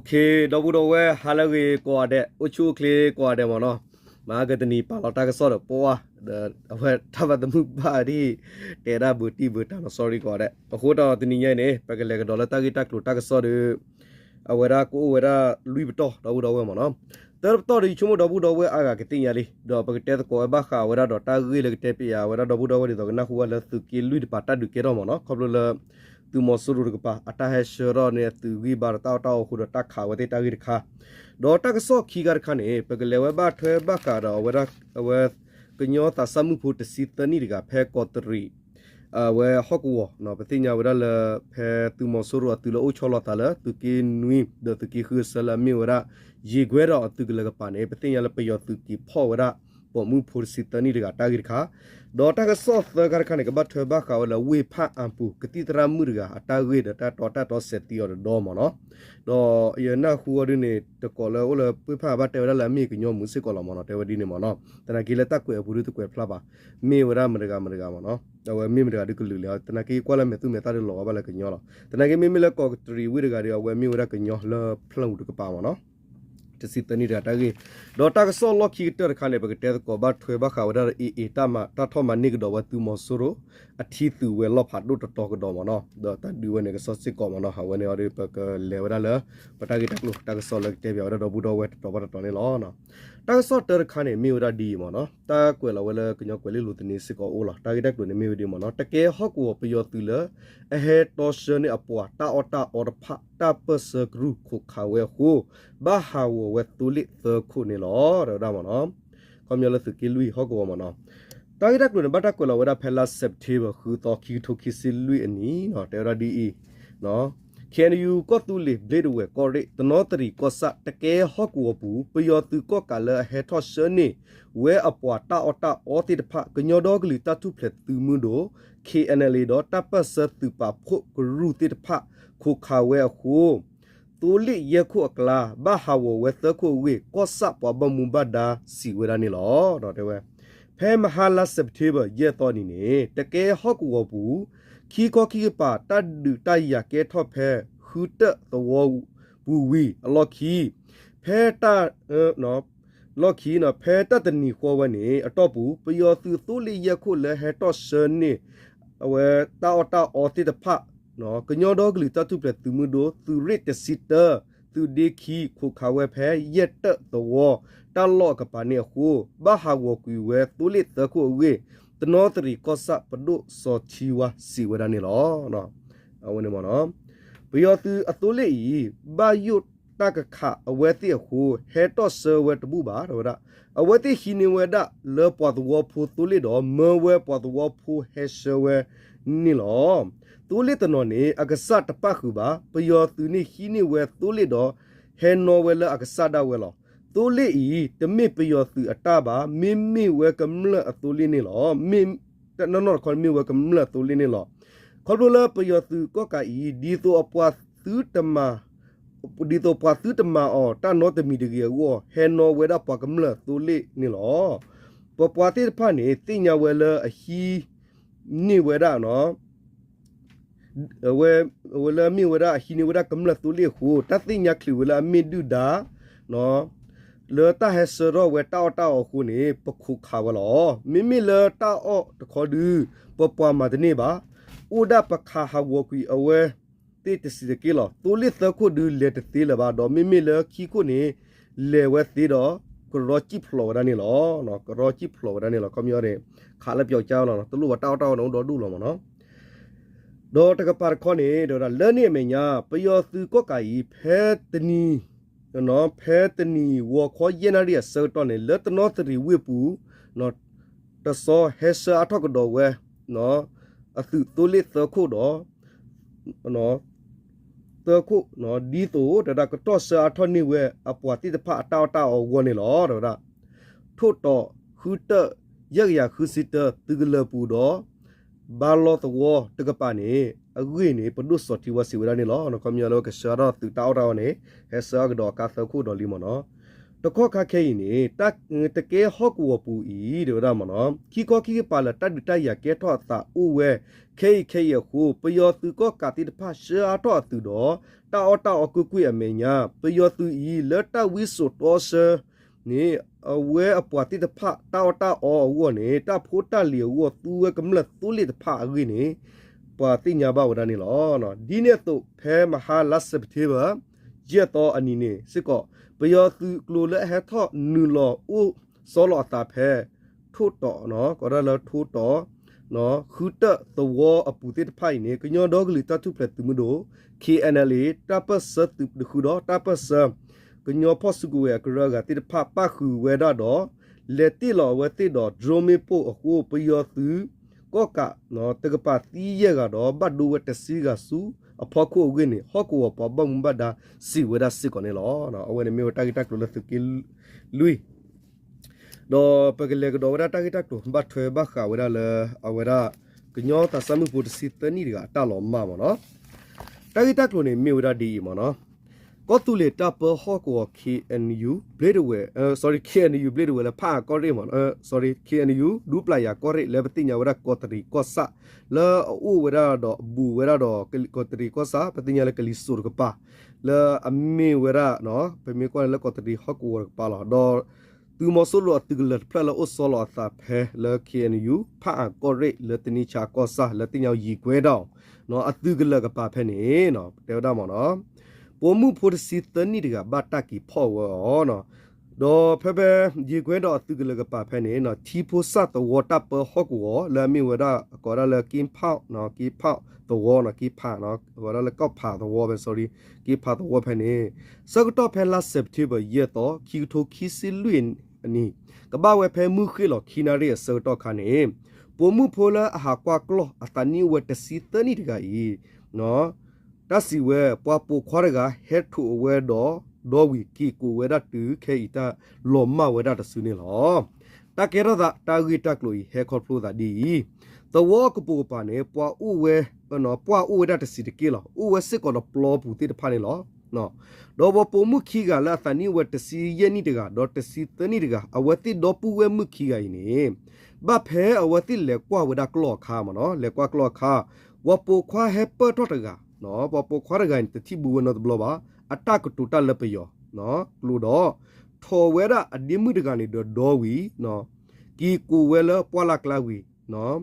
ဒီပုၢ်ဒီဝဲၢ် ဟါလၢအဂ့ၤကိးဂၤဒဲး, အိၣ်ဆူၣ်အိၣ်ချ့ကိးဂၤဒဲးမ့ၢ်နီၤ. မၤကတနံၤပာ်လီၤတၢ်ကစီၣ်ဒီးပှၢ်, ဒီးအဝဲတၢ်ဘၣ်သမုၣ်ဘၣ်ဒ် တဲဒၣ်ဘၢတံၢ်ဘၢတၢ်နီၤ sorry ကိးဂၤဒဲး. အဃိဒီးတနံၤညါအံၤန့ၣ် ပကလဲၤကဒီးလၢတၢ်ဂ့ၢ်တၢ်ကျိၤတၢ်ကစီၣ်ဒီး အဝဲဒၣ်ကအိၣ်ဝဲဒၣ်လွံၢ်ပတီၢ် ဒီပုၢ်ဒီဝဲၢ်မ့ၢ်နီၤ. တၢ်တပတီၢ်ဒီး ယဆိကမိၣ်ဒီပုၢ်ဒီဝဲၢ်အါဂၤကသ့ၣ်ညါလံ, ဒီးပကတဲသကိးဝဲဘၣ်ဃးဝဲဒၣ်ဒီးတၢ်ဂ့ၢ်လၢကတဲပျးဝဲဒၣ်ဒီပုၢ်ဒီဝဲၢ်ဒ်သိးကနၢ်ဟူဘၣ်လၢသုးက့လွံၢ်တပၤတၢ်ဒုးကဲထီၣ်မ့ၢ်နီၤ, ခီဖျိလၢ သုးမီၤစိရိၤတကပၤ အတၢ်ဟဲဆှၢထီၣ်န့ၣ် အသုးဂံၢ်ဘါဒီးတၢ်အီၣ်တၢ်အီအဃိဒီးတၢ်ခးဝဲသ့ၣ်တၢ်ဂ့ၢ်တခါ, ဒီးတၢ်ကစီၣ်ခံခါတခါန့ၣ် ပကလဲၤဝဲဘၣ်ထွဲဘၣ်ဃးဒီးအဝဲဒၣ် အဝဲ ကညီသးစၢ်မုၣ်ဖိတဆံသၢနံၣ်တဂၤ ဖဲကီးတရံး အဝဲဟီၣ်ကဝီၤ, ပသ့ၣ်ညါဝဲဒၣ်လၢ ဖဲသုးမီၤစိရိၤအသုးလၢအိၣ်ဆီလီၤသးလၢ သုးက့နွံ ဒီးသုးက့ဃုအဆၢလၢအမ့ၢ်ဝဲဒၣ် ယ့ၢ်ကွဲဒီးအသုးကလၢၤကပၤန့ၣ် ပသ့ၣ်ညါလၢပယီၤသုးက့ၤဖီၣ်ဝဲဒၣ် ပိာ်မုၣ်ဖိတဆံသၢနံၣ်တဂၤတၢ်ဂ့ၢ်တခါ, ဒီးတၢ်ကစီၣ်သၢခါတခါန့ၣ် ကဘၣ်ထွဲဘၣ်ဃးဝဲလၢဝ့ၢ်ဖၣ်အၣ်ပူၤ ကသံၣ်သရၣ်မုၣ်တဂၤအတၢ်ဂ့ၢ်ဒီးတၢ်တီတၢ်တီစဲးသံအီၤတဒီမ့ၢ်နီၤ. ဒီးယနၢ်ဟူအီၤဒ်န့ၣ် တကိးလၢအိၣ်လၢဝ့ၢ်ဖၣ်အၣ်ဘၣ်တဲဝဲဒၣ်လၢအမ့ၢ်ကညီမုၣ်စ့ၢ်ကီးလီၤမ့ၢ်နီၤ, တဲဝဲဒ်န့ၣ်မ့ၢ်နီၤ. သနာ်က့လၢတၢ်ကွဲးအပူၤဒ်တကွဲးဖျါဘၣ်, မ့ၢ်ဝဲဒၣ်မတၤတဂၤမတၤတဂၤမ့ၢ်နီၤ, အဝဲမ့ၢ်မတၤတဂၤဒ်ကလုာ်လဲၣ်, သနာ်က့ကွၢ်လၢမဲာ်သူမဲာ်သၣ်ဒ်လီၤဂာ်ဘၣ်လၢကညီလီၤ. သနာ်က့မ့မ့ၢ်လၢကီးတရံးဝ့ၢ်တဂၤဒီး အဝဲမ့ၢ်ဝဲဒၣ်ကညီလၢဖျၢၣ်အူၤတကပၤမ့ၢ်နီၤ. တဆံသၢနံၣ်တဂၤတၢ်ဂ့ၢ်, ဒီးတၢ်ကစီၣ်လီၢ်ခံကတၢၢ်တခါန့ၣ် ပကတဲသကိးဘၣ်ထွဲဘၣ်ဃးဝဲဒၣ်ဒီး AA တၢ်မၤ တၢ်ထီၣ်မၤန့ၢ်ကဒီးဝဲသုးမီၤစိရိၤ အထံသုးဝဲၤလီၢ်ဖးဒိၣ်တတီၤကဒီးမ့ၢ်နီၤ, ဒီးတၢ်ဒုးဝဲန့ၣ် ကစီၣ်စ့ၢ်ကီးမ့ၢ်နီၤ, အဝဲန့ၣ်အီၤဒီး ပကလဲၤဝဲဒၣ်လၢ ပတၢ်ဂ့ၢ်တၢ်ကျိၤ တၢ်ကစီၣ်လၢကတဲပၠးဝဲဒၣ်ဒီပုၢ်ဒီဝဲၢ်တတီၤဘၣ်တတီၤန့ၣ်လီၤ. တၢ်ကစီၣ်တၢတခါန့ၣ် မ့ၢ်ဝဲဒၣ်ဒ်အံၤမ့ၢ်နီၤ, တၢ်ကွဲးလီၤဝဲလၢကညီကွဲးလံာ်လိၤသန့စ့ၢ်ကီးအိၣ်လီၤ. တၢ်ဂ့ၢ်တၢ်ကျိၤန့ၣ်မ့ၢ်ဝဲဒ်အံၤမ့ၢ်နီၤ, တကဲဟီၣ်ကဝီၤပယီၤသုးလၢ အဟဲတီဆှၢန့ၢ်အပှၤတၢ်အီၣ်တၢ်အီတဖၣ် တၢ်ပၢၢ်ဆၢကရူၢ်ခိးခးဝဲအဃိ ဘၣ်ဟးဂီၤဝဲသိလ့ၣ်သၢခိၣ်န့ၣ်လီၤ တဲဝဲဒၣ်မ့ၢ်နီၤ. ခီပညီလၢသုးက့လွံၢ်ဟီၣ်ကဝီၤမ့ၢ်နီၤ. တၢ်ဂ့ၢ်တၢ်ကျိၤန့ၣ် ဘၣ်တၢ်ကွဲးလီၤဝဲဒၣ်ဖဲလါစဲးပထ့ဘၢၣ် ဃုသီ ခံကထိခံဆံလွံၢ်အနံၤနီၤ, တဲဝဲဒၣ်ဒ်အံၤ, KNU ကီၢ်သူလ့ၤ ဘျ့ဒဝဲးကီၢ်ရ့ၣ် တနီသရံၣ်ကီၢ်ဆၣ် တကဲဟီၣ်ကဝီၤပူၤ ပယီၤသုးကီၣ်ကးလၢအဟဲထီၣ်ဆှၢန့ၢ်ဝဲအပှၤတၢ်အီၣ်တၢ်အီသ့ၣ်တဖၣ် ကညီဒီကလုာ်တၢ်ထူၣ်ဖျဲးသုးမုၢ်ဒိၣ် KNLA ဒီးတၢ်ပၢၢ်ဆၢသုးပာ်ဖှိၣ်ကရူၢ်သ့ၣ်တဖၣ် ခိးခးဝဲအဃိ သိလ့ၣ်ယဲၢ်ခိၣ်အကျါ ဘၣ်ဟးဂီၤဝဲသၢခိၣ်အဂ့ၢ် ကီၢ်ဆၣ်ပှၤဘၣ်မူဘၣ်ဒါစံးဝဲဒၣ်န့ၣ်လီၤ. တဲဝဲ ဖဲမဟါလါစဲးပထ့ဘၢၣ် ယဲၢ်သီနံၤန့ၣ် တကဲဟီၣ်ကဝီၤပူၤ ခံခီခံကပၤ တၢ်ဒုးတၢ်ယၤကဲထီၣ်ဖဲဃုတၢၣ်သဝီပူၤဝံၤအလီၢ်ခံ ဖဲတၢ် လီၢ်ခံ ဖဲတၢ်တနံၤဃီဝဲန့ၣ် အတီၢ်ပူၤ ပယီၤသုးသိလ့ၣ်ယဲၢ်ခိၣ်လၢဟဲထီၣ်ဆှၢန့ၢ် အဝဲတၢ်အီၣ်တၢ်အီသ့ၣ်တဖၣ် ကညီဒီကလုာ်တၢ်ထူၣ်ဖျဲးသုးမုၢ်ဒိၣ် သုးရ့ၣ်တဆံတၢ သုးဒ့ခံ ခိးခးဝဲဖဲယဲၢ်တၢၣ်သဝီ တၢ်လီၢ်အကပၤန့ၣ်အဃိ ဘၣ်ဟးဂီၤကွံာ်ဝဲသိလ့ၣ်သၢခိၣ်အဂ့ၢ် တနီသရံၣ်ကီၢ်ဆၣ်ပဒိၣ်စီၤထံဝါစံးဝဲဒၣ်န့ၣ်လီၤ. အဝဲန့ၣ်မ့ၢ်နီၤ ပယီၤသုးအသိလ့ၣ်အံၤ ဘၣ်ယိၣ်တၢ်ကခးအဝဲသ့ၣ်အဃိ ဟဲထီၣ်ဆှၢဝဲတဘူၣ်ဘၣ် တဲဝဲဒၣ်. အဝဲသ့ၣ်ဟံးန့ၢ်ဝဲဒၣ်လၢပှၤသဝီဖိသိလ့ၣ်ဒီး မၢဝဲပှၤသဝီဖိဟဲဆှၢဝဲန့ၣ်လီၤ. သိလ့ၣ်တနီၤန့ၣ် အကစၢ်တပၣ်ဃုာ်ဘၣ်. ပယီၤသုးန့ၣ်ဟံးန့ၢ်ဝဲသိလ့ၣ်ဒီး ဟဲနီၣ်ဝဲလၢအကစၢ်ဒၣ်ဝဲလီၤ. သိလ့ၣ်အံၤ တမ့ၢ်ပယီၤသုးအတၢ်ဘၣ်, မ့မ့ၢ်ဝဲကမျၢၢ်အသိလ့ၣ်န့ၣ်လီၤ. မ့ၢ် တနီၢ်နီၢ်တခီန့ၣ်မ့ၢ်ဝဲကမျၢၢ်အသိလ့ၣ်န့ၣ်လီၤ. ခီဖျိလၢပယီၤသုးကီၣ်ကးအံၤ ဒ်သိးအပှၤသုတမၤ ဒ်သိးပှၤသုတမၤအီၤတၢ်နီတမံၤတဂ့ၤအဂီၢ် ဟဲနီၣ်ဝဲဒၣ်ပှၤကမျၢၢ်အသိလ့ၣ်န့ၣ်လီၤ. ပပှၤသ့ၣ်တဖၣ်န့ၣ် သ့ၣ်ညါဝဲလၢအဟံးန့ၢ်ဝဲဒၣ် အဝဲ အဝဲလၢအမ့ၢ်ဝဲဒၣ်အဟံးန့ၢ်ဝဲဒၣ်ကမျၢၢ်သိလ့ၣ်အဃိ တၢ်သ့ၣ်ညါချုးဝဲလၢအမ့ၢ်ဒုၣ်ဒါ လၢတၢ်ဟဲဆှၢထီၣ်ဝဲတၢ်အီၣ်တၢ်အီအဃိန့ၣ် ပခိးခးဝဲလီၤ. မ့မ့ၢ်လၢတၢ်အီၣ်တခီဒု ပပှၤမၤတန့ၢ်ဘၣ်. အိၣ်ဒၣ်ပခးဟးဂီၤကွံာ်အဝဲသ့ၣ်တဆံးတက့ၢ်လီၤ. သိလ့ၣ်သၢခိၣ်ဒုလဲၤတသ့လၢၤဘၣ်ဒီး မ့မ့ၢ်လၢခံခိၣ်န့ၣ် လဲၤဝဲသ့ဒီး ကရီကံၣ်ဖျိးဝဲဒၣ်န့ၣ်လီၤ. ကရီကံၣ်ဖျိးဝဲဒၣ်န့ၣ်လီၤ. ခီပညီန့ၣ် ခးလၢပျီကၠါလီၤ. တလိၣ်ဘၣ်တၢ်အီၣ်တၢ်အီန့ၣ်အိၣ်ဒီဒူၣ်လီၤမ့ၢ်နီၤ. ဒီးတကပၤတခီန့ၣ် တဲဝဲဒၣ်လၢန့ၣ်အမဲာ်ညါ ပယီၤသုးကီၣ်ကးအံၤ ဖဲတနံၤ ဖဲတနံၤဂီၤခီယဲၢ်နၣ်ရံၣ်အဆၢကတီၢ်န့ၣ် လၢတနီသရံၣ်ဝ့ၢ်ပူၤ တဆီဟဲဆှၢအါထီၣ်ကဒီးဝဲ အသုးသိလ့ၣ်သၢခိၣ်ဒီး သၢခိၣ် ဒ်သိးတဲဝဲဒၣ်ကတီၢ်ဆှၢအါထီၣ်န့ၢ်ဝဲအပှၤသ့ၣ်တဖၣ်အတၢ်အီၣ်တၢ်အီအဂီၢ်န့ၣ်လီၤ. တဲဝဲဒၣ် ထိၣ်တီၤဃုတၢၣ် ယဲၢ်ကယၤဃုဆံတၢ သုးကလၢၤပူၤဒီး ဘါလီသဝီတကပၤန့ၣ် အဂ့ၢ်န့ၣ် ပဒိၣ်စီၤထံဝါစံးဝဲဒၣ်န့ၣ်လီၤ. ခီပညီလၢကဆှၢအါထီၣ်သုးတၢ်အီၣ်တၢ်အီန့ၣ် ဟဲဆှၢအါကဒီးအကါသၢခိၣ်ဒီးလံမ့ၢ်နီၤ. တခီခါခဲအံၤန့ၣ် တၢ်တကဲဟီၣ်ကဝီၤပူၤအံၤ တဲဝဲဒၣ်မ့ၢ်နီၤ ခံခီခံကပၤလၢတၢ်ဒုးတၢ်ယၤကဲထီၣ်အသးအိၣ်ဝဲ ခဲအံၤခဲအံၤအဃိ ပယီၤသုးကီၣ်ကးသ့ၣ်တဖၣ်ဆှၢအါထီၣ်အသုးဒီး တၢ်အီၣ်တၢ်အီကွ့ၢ်ကွ့ၢ်အမဲာ်ညါ ပယီၤသုးအံၤ လၢတၢ်ဝံစိာ်တီဆှၢန့ၣ် အဝဲအပှၤသ့ၣ်တဖၣ် တၢ်အီၣ်တၢ်အီအဂီၢ်န့ၣ် တၢ်ဖိတၢ်လံၤအဂီၢ် သူဝဲကမျၢၢ်သိလ့ၣ်တဖၣ်အဂ့ၢ်န့ၣ် ပှၤသ့ၣ်ညါဘၣ်ဝဲဒၣ်န့ၣ်လီၤ. ဒ်န့ၣ်အသိး ဖဲမဟါလါစဲးပထ့ဘၢၣ် ယဲၢ်သီအနံၤန့ၣ်စ့ၢ်ကီး ပယီၤသုးကျိၤလၢအဟဲထီၣ်နုာ်လီၤအိၣ်ဆီလီၤအသးဖဲ ထိၣ်တီၤ ကိးဒၣ်လၢထိၣ်တီၤ ဃုတၢၣ်သဝီအပူၤသ့ၣ်တဖၣ်အံၤန့ၣ် ကညီဒီကလုာ်တၢ်ထူၣ်ဖျဲးသုးမုၢ်ဒိၣ် K N L A တၢ်ပၢၢ်ဆၢသုးတဃုဒီး တၢ်ပၢၢ်ဆၢ ကညီဖီၣ်စုကဝဲၤအကရၢအဂၤသ့ၣ်တဖၣ် ပၣ်ဃုာ်ဝဲဒၣ်ဒီး လဲၤတ့ၢ်လီၤအဝဲသ့ၣ်ဒီး drone မ့ၣ်ပိၢ်အဃိ ပယီၤသုး ကီၣ်ကး တကပၤသံယဲၢ်ဂၤဒီး ဘၣ်ဒိဝဲတဆံဂၤဆူအဖီခိၣ်အဂ့ၢ်န့ၣ် ဟီၣ်ကဝီၤပှၤဘၣ်မူဘၣ်ဒါစံးဝဲဒၣ်စ့ၢ်ကီးန့ၣ်လီၤ. အဝဲန့ၣ်မ့ၢ်ဝဲတၢ်ဂ့ၢ်တၢ်ကျိၤလၢသုးက့လွံၢ် ဒီးပကလဲၤကဒီးဝဲဒၣ်တၢ်ဂ့ၢ်တၢ်ကျိၤ ဘၣ်ထွဲဘၣ်ဃးဝဲဒၣ်လၢ အဝဲဒၣ် ကညီသးစၢ်မုၣ်ဖိတဆံသၢနံၣ်တဂၤအတၢ်လီၤမၢ်မ့ၢ်နီၤ. တၢ်ဂ့ၢ်တၢ်ကျိၤန့ၣ်မ့ၢ်ဝဲဒၣ်ဒ်အံၤမ့ၢ်နီၤ. ကီၢ်သူလ့ၤတၢ်ပၢဟီၣ်ကဝီၤ K N U ဘျ့ဒဝဲး sorry K N U ဘျ့ဒဝဲးလၢဖၣ်အၣ်ကီၢ်ရ့ၣ်မ့ၢ်နီၤ sorry K N U ဒူပျၢ်ယၤကီၢ်ရ့ၣ်လၢပသ့ၣ်ညါဝဲဒၣ်ကီးတရံးကီၢ်ဆၣ် လၢအအိၣ်ဝဲဒၣ်ဒီးဘူးဝဲဒၣ်ဒီးကီးတရံးကီၢ်ဆၣ် ပသ့ၣ်ညါလၢကလံၤစိးတကပၤ လၢအမ့ၢ်ဝဲဒၣ် ပမ့ၢ်ကွၢ်န့ၣ်လၢကီးတရံးဟီၣ်ကဝီၤတကပၤလီၤ. ဒီးသုးမီၤစိရိၤအသုးကလၢၤတဖျၢၣ်လၢအိၣ်ဆီလီၤအသးဖဲလၢ K N U ဖၣ်အၣ်ကီၢ်ရ့ၣ်လၢတနံၣ်ဆါကီၢ်ဆၣ် လၢသ့ၣ်ညါယံာ်ကွဲဒီး အသုးကလၢၤကပၤဖဲန့ၣ် တဲဝဲဒၣ်မ့ၢ်နီၤ ပိာ်မုၣ်ဖိတဆံသၢနံၣ်တဂၤဘၣ်တၢ်က့ၤဖီၣ်ဝဲအီၤ ဒီးဖဲဖဲ ယံာ်ကွဲဒီးအသုးကလၢၤကပၤဖဲန့ၣ် ထံဖိစၢ်သဝီတၢ်ပၢဟီၣ်ကဝီၤ လၢအမ့ၢ်ဝဲဒၣ် ကိးဒၣ်လၢက့ဖၣ် က့ဖၣ်သဝီ က့ဖၣ် ကိးဒၣ်လၢကီၢ်ဖးသဝီဖဲ sorry က့ဖးသဝီဖဲန့ၣ် ဆၢကတီၢ်ဖဲလါစဲးပထ့ဘၢၣ် ယဲၢ်သီ ခံကထိခံဆံလွံၢ်အနံၣ် ကဘၣ်ဝဲဖဲမုၢ်ဃ့ၢ်လီၤခံနၣ်ရံၣ်အဆၢကတီၢ်အခါန့ၣ် ပိာ်မုၣ်ဖိလၢအဟးကွၢ်ကျီၢ်အသးနံၣ်အိၣ်ဝဲတဆံသၢနံၣ်တဂၤအံၤ တၢ်စံးဝဲ ပှၤပိာ်ခွါတဂၤဟဲထိးအဝဲဒီး ဒီဝံၤက့ၤကိးဝဲဒၣ်တုၤခဲအံၤတၢ်လီၤမၢ်ဝဲဒၣ်တစုန့ၣ်လီၤ. တၢ်ကဲထီၣ်သးတၢ်ဂ့ၢ်တၢ်ကျိၤအံၤဟဲခီဖျိသးဒ်အံၤ, သဝီအကပိာ်ကပၤန့ၣ် ပှၤအိၣ်ဝဲ ပှၤအိၣ်ဝဲဒၣ်တဆံးတက့ၢ်လီၤ. အိၣ်ဝဲစ့ၢ်ကီးဒီးပျီပူၤသ့ၣ်တဖၣ်န့ၣ်လီၤ. ဒီးပှၤပိာ်မုၣ်ခံဂၤလၢအသးနံၣ်အိၣ်ဝဲတဆံယဲၢ်နံၣ်တဂၤ ဒီးတဆံသၢနံၣ်တဂၤ အဝဲသ့ၣ်ဒီပုၢ်ဝဲၢ်မုၣ်ခံဂၤအံၤန့ၣ် ဘၣ်ဖဲအဝဲသ့ၣ်လဲၤကွၢ်ဝဲဒၣ်ကျီၢ်အခါမ့ၢ်နီၤ, လဲၤကွၢ်ကျီၢ်အခါ ပှၤပိာ်ခွါဟဲပၢၢ်ထီၣ်တဂၤ, ပှၤပိာ်ခွါတဂၤန့ၣ် တထံၣ်ဘူးဝဲနီတဘျီဘၣ်, အတၢ်ကတိၤတၢ်လၢပယီၤကျိာ်ဒီး ထိးဝဲဒၣ်အဒ့မုၣ်တဂၤန့ၣ်ဒီးဒီဝံၤ က့ၤကိးဝဲလၢပှၢ်လၢ်ကျါဝံၤ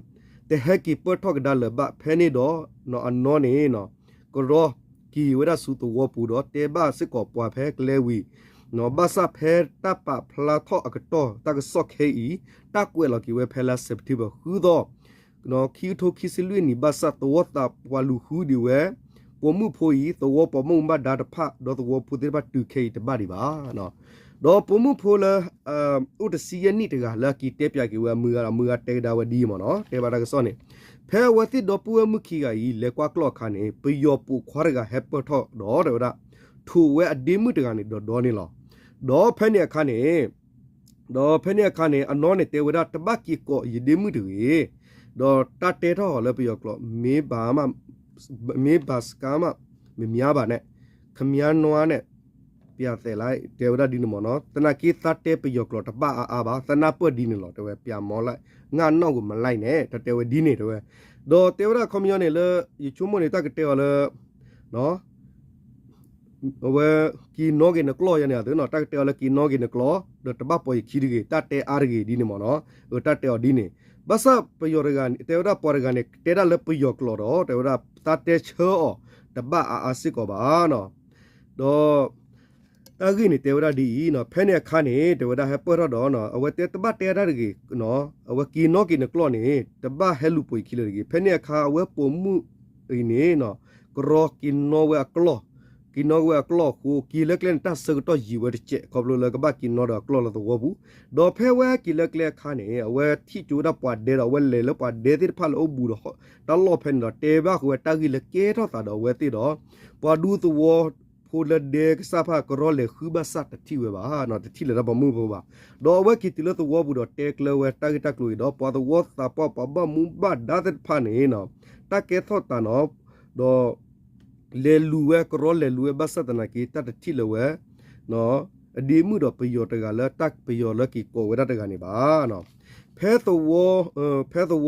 တဟဲက့ၤပၢၢ်ထီၣ်ကဒါလၢၤဘၣ်. ဖဲန့ၣ်ဒီး အနီၢ်န့ၣ် ကရီက့ၤဝဲဒၣ်ဆူသဝီပူၤဒီးတဲဘၣ်စ့ၢ်ကီးပှၤဖဲကျဲဝံၤ, ဘၣ်ဆၣ်ဖဲတၢ်ပာ်ဖျါထီၣ်အကတီၢ်တၢ်ကစီၣ်ခဲအံၤ တၢ်ကွဲးလီၤက့ၤဝဲဖဲလါစဲးပထ့ဘၢၣ်ဃုသီ ခံကထိခံဆံလွံၢ်နံၣ် ဘၣ်ဆၣ်သဝီသးပှၢ်လူၤဃုဒံးဝဲ ပိာ်မုၣ်ဖိအံၤ သဝီပှၤဘၣ်မူဘၣ်ဒါတဖၣ် ဒီးသဝီဖိသ့ၣ်တဖၣ်တုၤခဲအံၤတဘၣ်ဒံးဘၣ်. ဒီးပိာ်မုၣ်ဖိလၢ အိၣ်တဆံယဲၢ်နံၣ်တဂၤ လၢအက့ၤတဲပၠးက့ၤဝဲအမုၢ်ဂၤဒီး အမုၢ်ဂၤတဲကဒါဝဲဒ်အံၤမ့ၢ်နီၤ, တဲဘၣ်တၢ်ကစီၣ်န့ၣ် ဖဲအဝဲသ့ၣ်ဒီပုၢ်ဝဲၢ်မုၣ်ခံဂၤအံၤ လဲၤကွၢ်ကျီၢ်အခါန့ၣ် ပယီၤပိာ်ခွါတဂၤဟဲပၢၢ်ထီၣ်ဒီး တဲဝဲဒၣ် ထိးဝဲအဒ့မုၣ်တဂၤန့ၣ်ဒီးဒီန့ၣ်လီၤ. ဒီးဖဲန့ၣ်အခါန့ၣ် ဒီးဖဲန့ၣ်အခါန့ၣ် အနီၢ်န့ၣ်တဲဝဲဒၣ် တဘၣ်က့ၤကိးယဒ့မုၣ်တဂ့ၤ, ဒီးတၢ်တဲထီၣ်အီၤလၢပယီၤကျိာ် မ့ၢ်ဘၣ်မး မ့ၢ်ဘၣ်စကါမး မ့ၢ်မ့ၢ်ဘၣ်န့ၣ် ခမၢနွါန့ၣ် ပျးသဲးလၢ တဲဝဲဒၣ်ဒ်န့ၣ်မ့ၢ်နီၤ, သနာ်က့သးတဲပယီၤကျိာ်တဘၣ်အါအါဘၣ်, သနာ်ပၢၢ်ဒ်န့ၣ်လီၤ တဲဝဲ ပျးမီလၢ ငါနီၣ်ကမလၢ်န့ၣ် တၢ်တဲဝဲဒ်န့ၣ် တဲဝဲ, ဒီးတဲဝဲဒၣ်ခီပညီန့ၣ်လၢ ယဆိကမိၣ်န့ၣ် တၢ်ကတဲအီၤလၢ အဝဲ က့ၤနီၣ်က့ၤနကျီၢ်ယါန့ၣ် အသးနီၤ တၢ်ကတဲအီၤလၢက့ၤနီၣ်က့ၤနကျီၢ် ဒီးတဘၣ်ပိာ်ယခံတဂ့ၤ တၢ်တဲအါတဂ့ၤဒ်န့ၣ်မ့ၢ်နီၤ, အတၢ်တဲအီၤဒ်န့ၣ်, ဘၣ်ဆၣ်ပယီၤတဂၤန့ၣ် တဲဝဲဒၣ်ပှၤတဂၤန့ၣ် တဲဒၣ်လၢပယီၤကျိာ်ဒီး တဲဝဲဒၣ်သးတဲဆၢအီၤ တဘၣ်အါအါစ့ၢ်ကီးဘၣ်နီၤ, ဒီး တၢ်ဂ့ၢ်န့ၣ်တဲဝဲဒၣ်ဒ်အံၤနီၤ, ဖဲန့ၣ်အခါန့ၣ် တဲဝဲဒၣ်ဟဲပၢၢ်ထီၣ်ဒီး အဝဲတဲတဘၣ်တဲတၢ်တဂ့ၤ, အဝဲက့ၤနီၣ်က့ၤနကျီၢ်န့ၣ် တဘၣ်ဟဲလူၤပိာ်ယခံလၢၤတဂ့ၤ, ဖဲန့ၣ်အခါ အဝဲပိာ်မုၣ်အံၤန့ၣ် ကရီက့ၤနီၣ်ဝဲအကျီၢ်, က့ၤနီၣ်ဝဲအကျီၢ်အဃိ က့ၤလၢကျဲန့ၣ် တၢ်ဆၢကတီၢ်ယံာ်ဝဲတစဲး ခီဖျိလၢကဘၣ်က့ၤနီၣ်ဒီးအကျီၢ်လၢသဝီပူၤ, ဒီးဖဲဝဲက့ၤလၢကျဲအခါန့ၣ် အဝဲထံၣ်ကၠိဝဲဒၣ်ပှၤဒဲဒီး အဝဲလဲၤလၢပှၤဒဲသ့ၣ်တဖၣ်လၢအိၣ်ဘူးဒီးတၢ်လီၢ်ဖဲန့ၣ်ဒီး တဲဘၣ်ဃုာ်ဝဲတၢ်ဂ့ၢ်လၢကဲထီၣ်သးဒီးအဝဲသ့ၣ်ဒီး ပှၤဒူသဝီဖိလၢဒဲကစၢ်တဖၣ် ကရီလဲၤဃုဘၣ်ဆၣ်တထံၣ်ဝဲဘၣ်, တထံၣ်လၢၤတၢ်ပိာ်မုၣ်ဖိဘၣ်, ဒီးအဝဲက့ၤတုၤလၢသဝီပူၤဒီးတဲကျၢၤဝဲတၢ်ဂ့ၢ်တၢ်ကျိၤအံၤဒီး ပှၤသဝီသးပှၢ်ပှၤဘၣ်မူဘၣ်ဒါသ့ၣ်တဖၣ်န့ၣ် တၢ်ကဲထီၣ်သးနီၤ, ဒီး လဲၤလူၤဝဲ ကရီလဲၤလူၤဝဲဘၣ်ဆၣ်သနာ်က့ တၢ်တထံၣ်လၢၤဝဲ, နီၤ အဒ့မုၣ်ဒီးပယီၤတဂၤလၢတၢ်ပယီၤလၢက့ၤကိးဝဲဒၣ်တဂၤန့ၣ်ဘၣ်. ဖဲသဝီ, ဖဲသဝ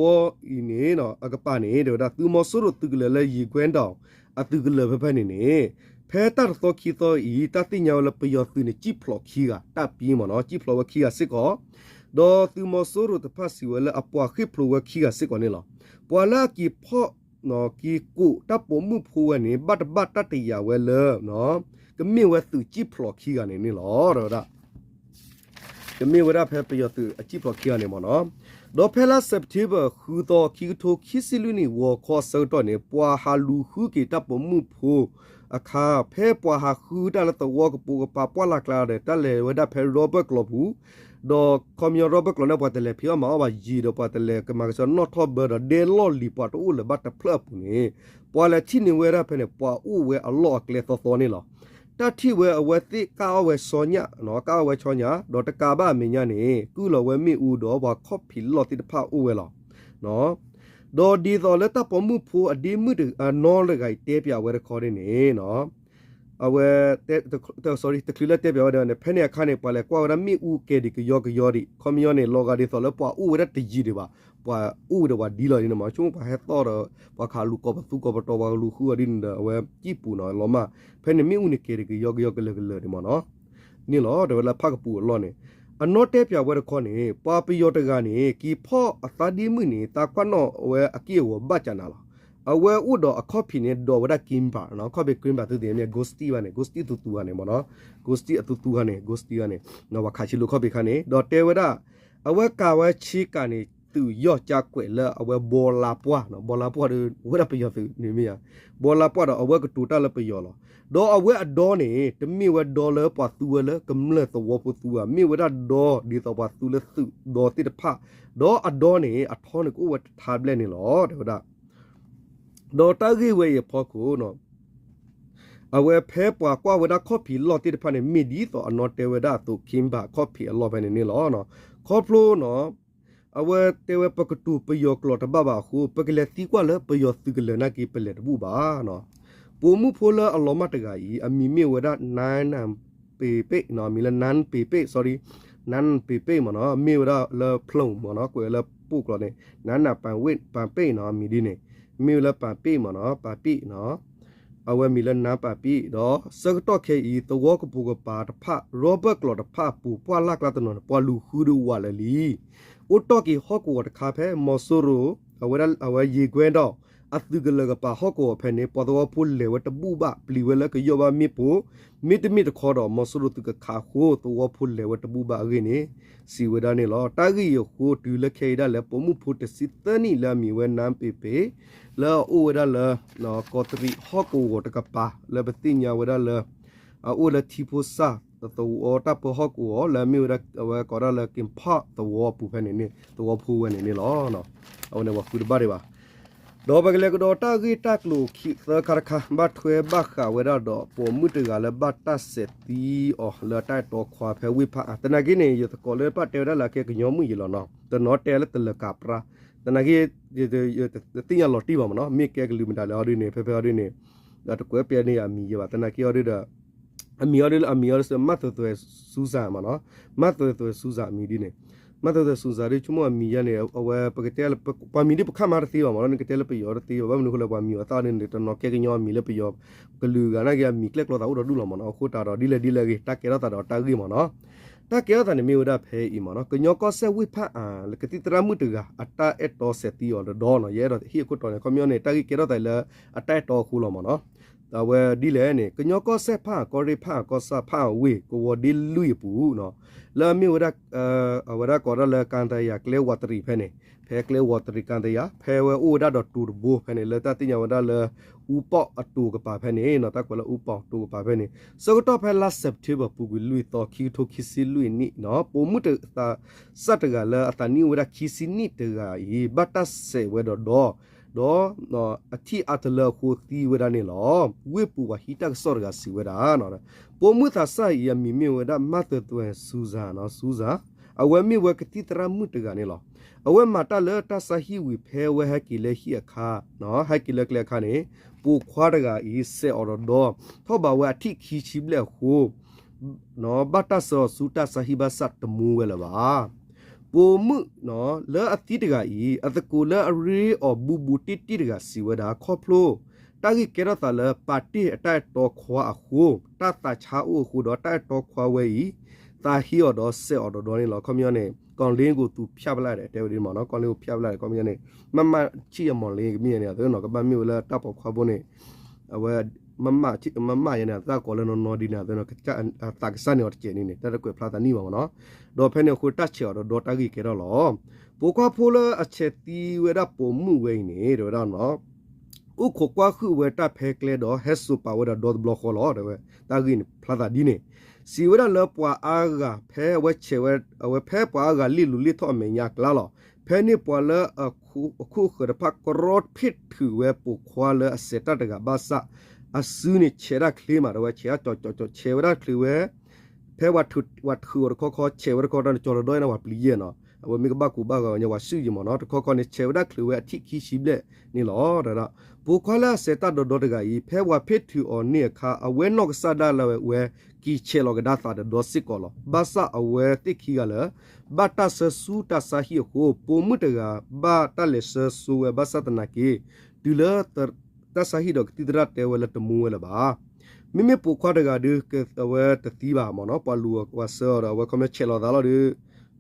ီအံၤန့ၣ် အကပၤန့ၣ် တဲဝဲဒၣ် သုးမီၤစိရိၤသုးကလၢၤလၢယံၤကွဲဒီး အသုးကလၢၤဖဲဖဲန့ၣ်န့ၣ် ဖဲတၢ်တသီခံသီအံၤ တၢ်သ့ၣ်ညါဝဲလၢပယီၤသုးန့ၣ် ကံၣ်ဖျိးခံဂၤ တၢ်ပံမ့ၢ်နီၤ ကံၣ်ဖျိးဝဲခံဂၤစ့ၢ်ကီး, ဒီးသုးမီၤစိရိၤတဖၣ်စံးဝဲလၢအပှၤဃ့ၢ်ဖျိးဝဲခံဂၤစ့ၢ်ကီးန့ၣ်လီၤ. ပှၤလၢအက့ၤဖီၣ် က့ၤကိးတၢ်ပိာ်မုၣ်ဖိဝဲန့ၣ် ဘၣ်တဘၣ်တၢ်တယာ်ဝဲလၢ ကမ့ၢ်ဝဲသုးကံၣ်ဖျိးခံဂၤန့ၣ်န့ၣ်လီၤ တဲဝဲဒၣ် ကမ့ၢ်ဝဲဒၣ်ဖဲပယီၤသုးအကံၣ်ဖျိးခံဂၤန့ၣ်မ့ၢ်နီၤ. ဒီးဖဲလါ September ဃုသီ ခံကထိခံဆံလွံၢ်နံၣ် ဂီၤခီအဆၢကတီၢ်န့ၣ် ပှၤဟးလူၤဃုက့ၤတၢ်ပိာ်မုၣ်ဖိအခါ ဖဲပှၤဟးဃုတၢ်လၢသဝီကပိာ်ကပၤပှၢ်လၢ်ကျါဒီး တၢ်လဲၤဝဲဒၣ်ဖဲရီဘၢၣ်ကျိာ်ပူၤ, ဒီးခီပညီရီဘၢၣ်ကျိာ်န့ၣ် ပှၤတလဲၤဖံးအီၣ်မၤအီၣ်ဘၣ်ယံၤဒီး ပှၤတလဲၤကမၤကဆှီနီၣ်ထီၣ်ဘၢဒီး ဒဲလီၢ်လံၤပှၤတအိၣ်လၢၤဘၣ်တဖျၢၣ်အပူၤန့ၣ် ပှၤလဲၤထံၣ်န့ၢ်ဝဲဒၣ်ဖဲန့ၣ် ပှၤအိၣ်ဝဲအလီၢ်အကျဲသီသီန့ၣ်လီၤ. တၢ်ထံၣ်ဝဲအဝဲသ့ၣ်ကၣ်အီၣ်ဝဲဆီညၣ်, ကၣ်အီၣ်ဝဲဆီညၣ် ဒီးတကးဘၣ်အမဲာ်ညါန့ၣ် ကုၢ်လီၤဝဲမ့ၣ်အူဒီးပှၤခီၣ်ဖံးလီၢ်သ့ၣ်တဖၣ်အိၣ်ဝဲလီၤ. ဒီးဒ်သိးလၢတၢ်ပိာ်မုၣ်ဖိအဒ့မုၣ်အနီၢ်တဂၤအံၤတဲပၠးဝဲတခီန့ၣ်န့ၣ် အဝဲ တချုးလၢတဲပၠးဝဲဒၣ်န့ၣ် ဖဲန့ၣ်အခါန့ၣ် ပှၤလဲၤကွၢ်ဝဲဒၣ်မ့ၣ်အူကဲၤဒံးကယီကယီဒံး ခီပညီန့ၣ် လီၤဂာ်ဒ်သိးလၢပှၤအိၣ်ဝဲဒၣ်တယံၤဒံးဘၣ်, ပှၤအိၣ်ဝဲဒီးပှၤဒ်လီၤန့ၣ်မ့ၢ် ဆိကမိၣ်ပှၤဟဲသီၣ်ဒီး ပှၤခးလူၤကိးပသူကိးပတီၤ ပှၤကလူၤဃုအီၤဒ်န့ၣ်ဒီး အဝဲကံၣ်ပူၤနီၤလီၤမး, ဖဲန့ၣ်မ့ၣ်အူန့ၣ်ကဲၤဒံးကယီကယီကလၢာ်ကလၢာ်ဒံးမ့ၢ်နီၤ န့ၣ်လီၤ တဲဝဲလၢဖၣ်ကပူၤအလီၢ်န့ၣ် အနီၢ်တဲပၠးဝဲတခီန့ၣ် ပှၤပယီၤတဂၤန့ၣ် က့ၤဖီၣ်အသးဒ့မုၣ်န့ၣ် သးကွၢ်နီၣ်ဝဲအက့ၢ်အဂီၤဘၣ်ကနၤလီၤ. အဝဲအိၣ်ဒီးအခီၣ်ဖံးန့ၣ် ဒိးဝဲဒၣ် ကံဘၣ် အခီၣ်ဖံး ကံဘၣ် သုသ့ၣ်မ့ၢ် ဂိၢ်စတံၣ်ဘၣ်န့ၣ် ဂိၢ်စတံၣ်အသူသူဂၤန့ၣ်မ့ၢ်နီၤ, ဂိၢ်စတံၣ်အသူသူဂၤန့ၣ် ဂိၢ်စတံၣ်ဂၤန့ၣ် ပှၤခးဆံးလိာ်ခီၣ်ဖံးခါန့ၣ် ဒီးတဲဝဲဒၣ် အဝဲကၤဝဲဆ့ကၤန့ၣ် သုးယီၢ်ကၠါကွဲးလၢအဝဲဘီလါပှၢ်, ဘီလါပှၢ်ဒီး ဝဲဒၣ်ပယီၤသုးန့ၣ်မ့ၢ်ဧါ, ဘီလါပှၢ်ဒီးအဝဲကတိၤတၢ်လၢပယီၤလီၤ. ဒီးအဝဲအဒီန့ၣ် တမ့ၢ်ဝဲဒီလၢပှၤသူဝဲလၢကမျၢၢ်သဝီဖိသူဧါ, မ့ၢ်ဝဲဒၣ်ဒီဒ်သိးပှၤသူလၢသုးဒီသ့ၣ်တဖၣ်, ဒီးအဒီန့ၣ် အထီန့ၣ်ကအိၣ်ဝဲတထါဘျဲၣ်န့ၣ်လီၤ တဲဝဲဒၣ် ဒီးတၢ်ဂ့ၢ်ဝဲအံၤအဖီခိၣ် အဝဲဖဲပှၤကွၢ်ဝဲဒၣ်ခီၣ်ဖံးလီၢ်သ့ၣ်တဖၣ်န့ၣ် မ့ၢ်ဒ်သိးအနီၢ်တဲဝဲဒၣ်အသိး ကံဘၣ် ခီၣ်ဖံးအလီၢ်ဖဲန့ၣ်န့ၣ်လီၤ. ခီဖျိနီၤ အဝဲတဲဝဲပကတိၤပယီၤကျိာ်တဘၣ်ဘၣ်အဃိ ပကလဲၤသံကွၢ်လၢပယီၤသုးကလၢၤနာ်က့ ပလဲၤတဘူၣ်ဘၣ်. ပိာ်မုၣ်ဖိလၢအလီၤမၢ်တဂၤအံၤ အမံၤမ့ၢ်ဝဲဒၣ် နါနၢ်ပ့ၤပ့းနီၤ, အမံၤလၢ နၢ်ပ့ၤပ့း sorry, နၢ်ပ့ၤပ့းမ့ၢ်နီၤ, မ့ၢ်ဝဲဒၣ်လၢဖျိမ့ၢ်နီၤ, ကွဲးဝဲလၢပိာ်ကျိာ်န့ၣ် နါနၢ်ပ့ၤပ့းနီၤ, အမံၤဒ်န့ၣ် မ့ၢ်ဝဲလၢပၤပ့းမ့ၢ်နီၤ, ပၤပ့းနီၤ အဝဲမံၤလၢနါပၤပ့းဒီး ဆၢကတီၢ်ခဲအံၤ သဝီကပိာ်ကပၤတဖၣ် ရီဘၢၣ်ကျိာ်တဖၣ်အပူၤ ပှၢ်လၢ်ကျါတနီၤန့ၣ် ပှၤလူၤဃုဒုးဝးလၢာ်လံ. အိၣ်တီၢ်က့ၤဟီၣ်ကဝီၤတခါဖဲ မီၤစိရိၤ အဝဲဒၣ် အဝဲယံၤကွဲဒီး အသုးကလၢၤကပၤဟီၣ်ကဝီၤဖဲန့ၣ် ပှၤသဝီဖိလဲၤဝဲတဘူၣ်ဘၣ် ပျံၤဝဲလၢကယီၢ်ဘၣ်မ့ၣ်ပိၢ်, မ့တမ့ၢ်တခီဒီး မီၤစိရိၤသုးကခးအဃိ သဝီဖိလဲၤဝဲတဘူၣ်ဘၣ်အဂ့ၢ်န့ၣ် စံးဝဲဒၣ်န့ၣ်လီၤ. တၢ်ဂ့ၢ်အံၤအဃိ တုၤလၢခဲအံၤဒၣ်လဲာ် ပိာ်မုၣ်ဖိတဆံသၢနံၣ်လၢအမံၤဝဲ နါပ့ၤပ့း လၢအအိၣ်ဝဲဒၣ်လၢ ကီးတရံးဟီၣ်ကဝီၤတကပၤ လၢပသ့ၣ်ညါဝဲဒၣ်လၢ အအိၣ်လၢထံဖိစၢ်သဝီတၢ်ပၢဟီၣ်ကဝီၤ လၢအမ့ၢ်ဝဲဒၣ် အဝဲကိးဒၣ်လၢ က့ၤဖီၣ်သဝီအပူၤဖဲန့ၣ်န့ၣ် သဝီဖိဝဲန့ၣ်န့ၣ်လီၤ. အဝဲန့ၣ်ပှၤဃုတဘၣ်ဒံးဘၣ် ဒီးပကလဲၤကဒီးတၢ်ဂ့ၢ်တၢ်ကျိၤခံသၢခါတခါ ဘၣ်ထွဲဘၣ်ဃးဝဲဒၣ်ဒီး ပိာ်မုၣ်တဂၤလၢဘၣ်တၢ်စဲးသံအီၤ လၢတၢ်အဲၣ်တီခွါဖဲဝ့ၢ်ဖၣ်အၣ်, သနာ်က့န့ၣ် ယသကိးလၢဘၣ်တဲဝဲဒၣ်လၢအကဲကညီမုၣ်ယံၤလီၤနီၤ, တနီၤတဲလၢတလၢၤကးပြါ, သနာ်က့ ယတသ့ၣ်ညါလီၤတံၢ်ဘၣ်မ့ၢ်နီၤ, မ့ၢ်ကဲကလုာ်မတၤလဲၣ်အီၤဒ်န့ၣ် ဖဲဖဲအီၤဒ်န့ၣ် ဒီးတကွဲးပျဲန့ၢ်ယၤအမံၤယဲဘၣ်, သနာ်က့အီၤဒ်ဒီး အမံၤအီၤဒ်လၢအမံၤအီၤဒ်စ့ၢ် မၢ်သိးသွဲးစူစၣ်မ့ၢ်နီၤ, မၢ်သိးသွဲးစူစၣ်အမံၤဒ်န့ၣ်, မၢ်သိးသွဲးစူစၣ်ဒ် ဆိကမိၣ်အမံၤယဲန့ၣ် အဝဲ ပကတဲလၢ ပှၤမံၤဒ်ပခါမၤတသ့ဘၣ်မ့ၢ်နီၤ, နကတဲလၢပယီၤတသ့ဘၣ်, ဘၣ်မနုၤအဃိလၢပှၤမံၤအီၤသၣ်ဒ်န့ၣ် တနီၤကဲကညီအမံၤလၢပယီၤ ကလုာ်ဂၤနာ်က့အမံၤကျဲၣ်ကျီသးအိၣ်ဒီးဒူၣ်လီၤမ့ၢ်နီၤ, အဃိသတးဒီး ဒ်လဲၣ်ဒ်လဲၣ်ဂ့ၤ တၢ်ကဲထီၣ်သးဒီးတၢ်ဂ့ၢ်မ့ၢ်နီၤ, တၢ်ကဲထီၣ်သးန့ၣ်မ့ၢ်ဝဲဒၣ်ဖဲအံၤမ့ၢ်နီၤ, ကညီကီၢ်စဲၣ်ဝ့ၢ်ဖၣ်အၣ် လၢကသံၣ်သရၣ်မုၣ်တဂၤ အတၢ်အဲၣ်တီစဲးသံအီၤဒီးဒီးနီၤ, ယအဲၣ်ဒိးဟ့ၣ်အခိၣ်တီန့ၣ် ခီပညီန့ၣ် တၢ်ဂ့ၢ်ကဲထီၣ်သးလၢ အတၢ်အဲၣ်တီအဃိလီၤမ့ၢ်နီၤ. အဝဲဒ်လဲၣ်န့ၣ် ကညီကီၢ်စဲၣ်ဖၣ်အၣ် ကီၢ်ရ့ၣ်ဖၣ်အၣ် ကီၢ်ဆၣ်ဖၣ်အၣ်ဝ့ၢ် ကဝီၤဒ့လွံၢ်အပူၤနီၤ, လၢအမ့ၢ်ဝဲဒၣ် အဝဲဒၣ်ကိးဒၣ်လၢ ကၣ်သယၤကျဲဝီၤတရံးဖဲန့ၣ်, ဖဲကျဲဝီၤတရံး ကၣ်သယၤ ဖဲဝဲအိၣ်ဝဲဒၣ်ဒီးတိၤတဘိဖဲန့ၣ် လၢတၢ်သ့ၣ်ညါဝဲဒၣ်လၢ အူပီၣ်အတိၤကပၤဖဲန့ၣ်နီၤ, တၢ်ကွဲးလၢအူပီၣ်တိၤကပၤဖဲန့ၣ် ဆၢကတီၢ်ဖဲလါ September ပူၤကွံာ်လွံၢ်သီ ခံကထိခံဆံလွံၢ်နံၣ်နီၤ, ပိာ်မုၣ်တဂၤ စၢ်တဂၤလၢအသးနံၣ်အိၣ်ဝဲဒၣ်ခံဆံနံၣ်တဂၤအံၤ ဘၣ်တၢ်စဲးဝဲဒီးဒီး ဒီး အထံၣ်အါတလၢအဃိသံဝဲဒၣ်န့ၣ်လီၤ. ဝ့ၢ်ပူၤပှၤဟံးတၢ်ကစီၣ်တဂၤစံးဝဲဒၣ်, ပိာ်မုၣ်သးစၢ်အံၤအမံၤမ့ၢ်ဝဲဒၣ် မၢ်သိးသွဲးစူစၣ်နီၤ, စူစၣ်, အဝဲမ့ၢ်ဝဲကသံၣ်သရၣ်မုၣ်တဂၤန့ၣ်လီၤ. အဝဲမၤတၢ်လၢတၢ်ဆါဟံၣ်ဝံၤ ဖဲအဝဲဟဲက့ၤလၢဟံၣ်အခါ, ဟဲက့ၤလၢကျဲအခါန့ၣ် ပိာ်ခွါတဂၤအံၤ စဲးအီၤဒီးဒီး ထီၣ်ဘးဝဲအထံၣ်ခံဆံဘျဲၣ်အဃိ ဘၣ်တၢ်ဆှၢအီၤဆူတၢ်ဆါဟံၣ်ဘၣ်ဆၣ်တမူဝဲလၢၤဘၣ်. ပိာ်မုၣ်လၢအသံတဂၤအံၤ အသကိးလၢအရ့အီၤဘူးဘူးတ့ၢ်တ့ၢ်တဂၤစံးဝဲဒၣ် ခီဖျိ တၢ်ဂ့ၢ်ကဲထီၣ်သးလၢပာ်တ့ၢ်အတၢ်အဲၣ်တီခွါအဃိ, တၢ်သးဆါအိၣ်အဃိဒီး တၢ်အဲၣ်တီခွါဝဲအံၤ သးဟ့အီၤဒီးစဲးအီၤဒီးဒီန့ၣ်လီၤ. ခီပညီန့ၣ် ကီၢ်လ့ၣ်ကိးသူဖၠၣ်ပလၣ်ဒီး တဲဝဲဒ်မ့ၢ်နီၤ, ကီၢ်လ့ၣ်ကိးဖၠၣ်ပလၣ်ဒီး ခီပညီန့ၣ် မ့မ့ၢ်ဆံၣ်အမီၤလ့ကမ့ၢ်န့ၣ် အသးနီၤ ကဘၣ်မ့ၢ်ဝဲလၢတၢ်ပိာ်ခွါဖိန့ၣ် အဝဲ မ့မ့ၢ်ယဲန့ၣ် တၢ်ကိးလၢနီၢ်နီၢ်ဒ်န့ၣ် အသးနီၤ သးကစၢ်န့ၣ်အီၤတကဲးန့ၣ်န့ၣ် တၢ်တကွဲးဖျါသးနံၣ်ဘၣ်မ့ၢ်နီၤ, ဒီးဖဲန့ၣ်အဃိတၢ်ဆဲးအီၤဒီးဒီတၢ်ဂ့ၢ်ကဲထီၣ်လီၤ. ပိာ်ခွါဖိလၢအဆဲးသံဝဲဒၣ်ပိာ်မုၣ်ဝဲအံၤန့ၣ် တဲဝဲဒၣ်နီၤ အိၣ်ခိးကွၢ်ဟုၣ်ဝဲတၢ်ဖဲကျဲဒီး ဟဲစိာ်ပာ်ဝဲဒၣ်ဒီတဘျီဃီလီၤ တဲဝဲ, တၢ်ဂ့ၢ်န့ၣ်ဖျါသးဒ်န့ၣ်, စံးဝဲဒၣ်လၢပှၤအါဂၤဖဲအဝဲဆဲးဝဲ အဝဲဖဲပှၤအါဂၤလ့ၢ်လူၤလ့ၢ်ထီၣ်အမဲာ်ညါအကျါလီၤ. ဖဲန့ၣ်ပှၤလၢအခိၣ်အဃၢၤတဖၣ် ကရီဖ့ၣ်ထုးဝဲပိာ်ခွါလၢအစဲးတၢ်တဂၤဘၣ်ဆၣ် အစုန့ၣ်ဆဲးတၢ်ချ့မး တဲဝဲ ဆဲးတၢ်ကၠီကၠီကၠီ ဆဲးဝဲဒၣ်ချ့ဝဲ ဖဲပှၤထုးအီၤတခီခီ ဆဲးဝဲတခီတၢ်န့ၣ် ကၠီလီၤဒီးအံၤန့ၣ် ပှၤပျံၤယဲၢ်နီၤ, အဝဲမ့ၢ်ကဘၣ်ကူးဘၣ်ဂီၤညါ ပှၤစုၣ်ယဲၢ်မ့ၢ်နီၤ, တခီခီန့ၣ် ဆဲးဝဲဒၣ်ချ့ဝဲအထံၣ်ခံဆံဘျဲၣ်န့ၣ်လီၤ. ပိာ်ခွါလၢအစဲးတၢ်ဒီးဒီတဂၤအံၤ ဖဲပှၤဖ့ၣ်ထုးအီၤန့ၢ်အခါ အဝဲနီၢ်ကစၢ်ဒၣ်လဲာ်ဝဲ က့ၤဆဲးလီၤကဒါသးဒီးဒီစ့ၢ်ကီးလီၤ. ဘၣ်ဆၣ်အဝဲသ့ၣ်ခံဂၤလၢ ဘၣ်တၢ်ဆှၢဆူတၢ်ဆါဟံၣ်အဃိ ပိာ်မုၣ်တဂၤ ဘၣ်တၢ်လဲၤဆှၢဆိဝဲဘၣ်ဆၣ်သနာ်က့ တုၤလၢ တၢ်ဆါဟံၣ်ဒီးကသံၣ်သရၣ်တဲဝဲလၢတမူဝဲလၢၤဘၣ်. မ့မ့ၢ်ပိာ်ခွါတဂၤဒီး အဝဲတသံဘၣ်မ့ၢ်နီၤ, ပှၤလူၤအီၤပှၤဆှၢအီၤဒီး အဝဲခီပညီဆဲးလီၤသးလီၤဒီး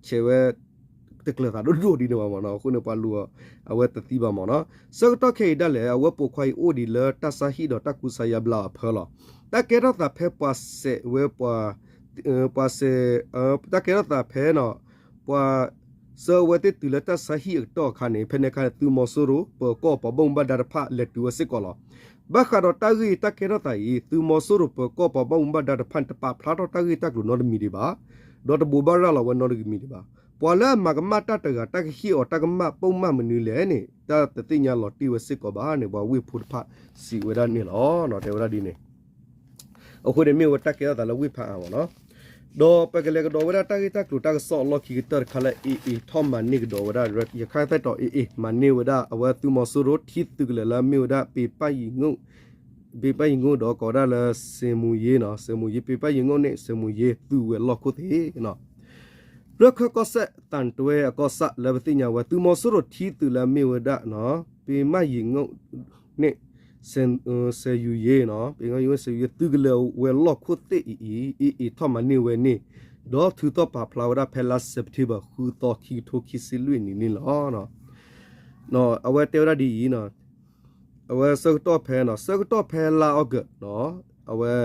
ဆဲးဝဲ တကျၢၤသးဒိၣ်ဒိၣ်ဒ်န့ၣ်ဘၣ်မ့ၢ်နီၤ, အဃိန့ၣ်ပှၤလူၤအီၤ အဝဲတသံဘၣ်မ့ၢ်နီၤ. ဆၢကတီၢ်ခဲအံၤဒၣ်လဲာ် အဝဲပိာ်ခွါအံၤအိၣ်ဒံးလၢတၢ်ဆါဟံၣ်ဒီးတၢ်ကူစါယါဘျါအဖၢလီၤ. တၢ်ကဲထီၣ်သးဖဲပှၤစဲးဝဲပှၤ ပှၤစဲး တၢ်ကဲထီၣ်သးဖဲနီၤ ပှၤ ဆှၢဝဲသ့ၣ်တုၤလၢတၢ်ဆါဟံၣ်အကတီၢ်အခါန့ၣ် ဖဲန့ၣ်အခါန့ၣ် သုးမီၤစိရိၤပၢၤကီၢ်ပှၤဘၣ်မူဘၣ်ဒါတဖၣ်လဲၤတုၤဝဲစ့ၢ်ကီးလီၤ. ဘၣ်ဃးဒီးတၢ်ဂ့ၢ်တၢ်ကဲထီၣ်သးအံၤ သုးမီၤစိရိၤပၢၤကီၢ်ပှၤဘၣ်မူဘၣ်ဒါတဖၣ်န့ၣ် တပာ်ဖျါထီၣ်တၢ်ဂ့ၢ်တၢ်ကျိၤနီတမံၤဒံးဘၣ်, ဒီးတဘိးဘၣ်ရၤလီၤဝဲနီတမံၤဒံးဘၣ်. ပှၤလၢအမၤကမၣ်တၢ်တဂၤ တၢ်ကဟ့ၣ်အီၤတၢ်ကမၣ်ပိာ်မၣ်မနုၤလဲၣ်န့ၣ် တၢ်တသ့ၣ်ညါလီၤတံၢ်ဝဲစ့ၢ်ကီးဘၣ်န့ၣ် ပှၤဝ့ၢ်ဖိတဖၣ်စံးဝဲဒၣ်န့ၣ်လီၤ. တဲဝဲဒၣ်ဒ်န့ၣ် အဃိန့ၣ်မ့ၢ်ဝဲတၢ်ကဲထီၣ်သးလၢဝ့ၢ်ဖးအါမ့ၢ်နီၤ. ဒီးပကလဲၤကဒီးဝဲဒၣ်တၢ်ဂ့ၢ်တၢ်ကျိၤတၢ်ကစီၣ်အလီၢ်ခံကတၢၢ်တခါလၢ AA ထီၣ်မၤန့ၢ်ကဒီးဝဲဒၣ် ရခၢၣ်သဲၣ်တီၤ AA မၤန့ၢ်ဝဲဒၣ် အဝဲသုးမီၤစိရိၤထံသုးကလၢၤလၢအမ့ၢ်ဝဲဒၣ် ပ့ၤပၣ်ယံၤငိၣ် ပ့ၤပၣ်ယံၤငိၣ်ဒီးကိးဝဲဒၣ်လၢ စဲမူၤယ့နီၤ, စဲမူၤယ့ ပ့ၤပၣ်ယံၤငိၣ်န့ၣ် စဲမူၤယ့ သုးဝဲၤလီၢ်ခိၣ်သ့ၣ်နီၤ. ရခၢၣ်ကီၢ်စဲၣ်သံတွဲအကီၢ်ဆၣ်လၢပသ့ၣ်ညါဝဲ သုးမီၤစိရိၤထံသုးလၢအမ့ၢ်ဝဲဒၣ် ပ့ၤမၣ်ယံၤငိၣ်န့ၣ် စဲယူၤယ့နီၤ, ပ့ၤမၣ်ယံၤငိၣ် စဲယူၤယ့ သုးကလၢၤဝဲၤလီၢ်ခိၣ်သ့ၣ်အံၤ AA ထီၣ်မၤန့ၢ်ဝဲန့ၣ် ဒီးထုးထီၣ်ပာ်ဖျါဝဲဒၣ်ဖဲလါစဲးပထ့ဘၢၣ် ဃုသီ ခံကထိခံဆံလွံၢ်အနံၤန့ၣ်လီၤ. အဝဲတဲဝဲဒၣ်ဒ်အံၤ အဝဲဆၢကတီၢ်ဖဲ ဆၢကတီၢ်ဖဲလါအီကူး အဝဲ